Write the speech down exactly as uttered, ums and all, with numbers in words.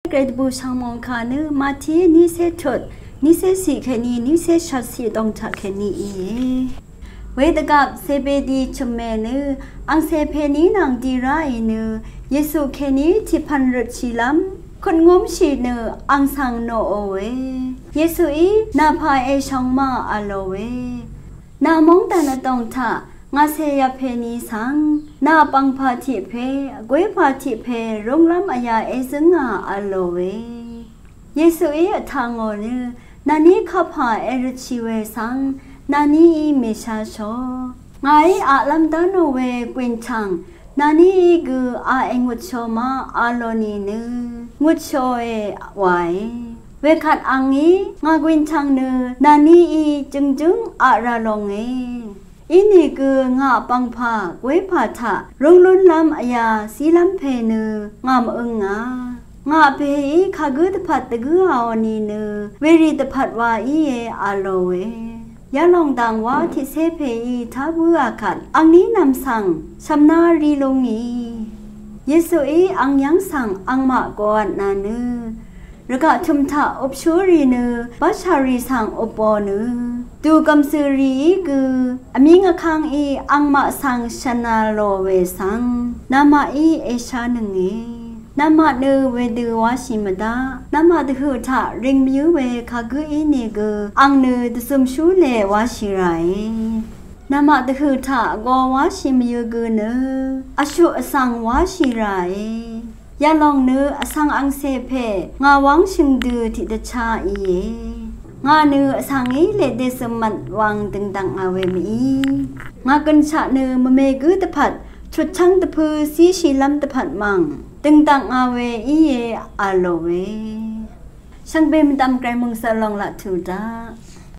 Gvray dvbù shvngmòngkà nø Mati nícé tut, nícé siq kèní nícé shvtciq dòng taq kèní íe. Wedvgvp Zebedi chø̀mmè nø angcè pèní nvng di ráì nø Yesu kèní tiqpv̀n røtshìlv́m kut ngúmshì nø ang svng noqòe. Yesuí, nà pà èshóng ma, vlòe. Nà móngdàn vdòng taq ngàcè yapèní svng nà pv̀ngpà tiq pè, vgwépà tiq pè rúnglv́m vyà èzǿngà, vlòe. Yesuí vtà ngò nø nàní kapà èrøtshì we svng nàníí mèshasho. Ngàí aqlv́m dá nò we gwìnchv̀ng nàníí gø a èngùtsho ma, vlò nìnø ngùtshoe, wae. Wekvt angí ngà gwìnchv̀ng nø nàníí jø̀ngjǿng aq rà longe. Inìgø ngà pv̀ngpà gwépà taq rúng lúnlv́m vyà zílv́m pè nø ngà mv-ǿngà. Ngà pèí kagǿ dvpvt dvgǿaò nìnø werì dvpvt wa íe, vlòe. Yalòng dv̀ng wá tiqcé pèí tá bǿà kvt angní nv̀m svng shv̀mná rí lúngì. Yesuí ang yv́ng svng angmaq goqvtnà nø rvgaq tø̀m taq upshúrì nø bv́shàrì svng upò nø dùgv̀m zø̀rìí gø vmíng vkv́ngí angmaq svng shv̀nà lò we svng namaqí èshánønge. Namaq nø wedø wáshì mvdaq. Namaq dvhø̀ taq ring mvyǿ we kagǿ ínìgø ang nø dvzømshú lè wáshì ràe. Namaq dvhø̀ taq vgō wáshì mvyǿ gø nø vshuq vsvng wáshì ràe. Yalòng nø vsvng angcè pè ngà wv́ng shø̀ng dø tiqdvchá íe. Ngà nø vsvngí lèdè zø̀mvt wvng dø̀ngdv̀ngà we mv-í. Ngà gø̀nshaq nø mvme gǿ dvpvt chutchv́ng dvpǿ zíshìlv́m dvpvt mv̀ng dø̀ngdv̀ngà we íe, vlòe. Shvngbe mvdv̀m Gvray mòngsø lòng laq tø̀daq.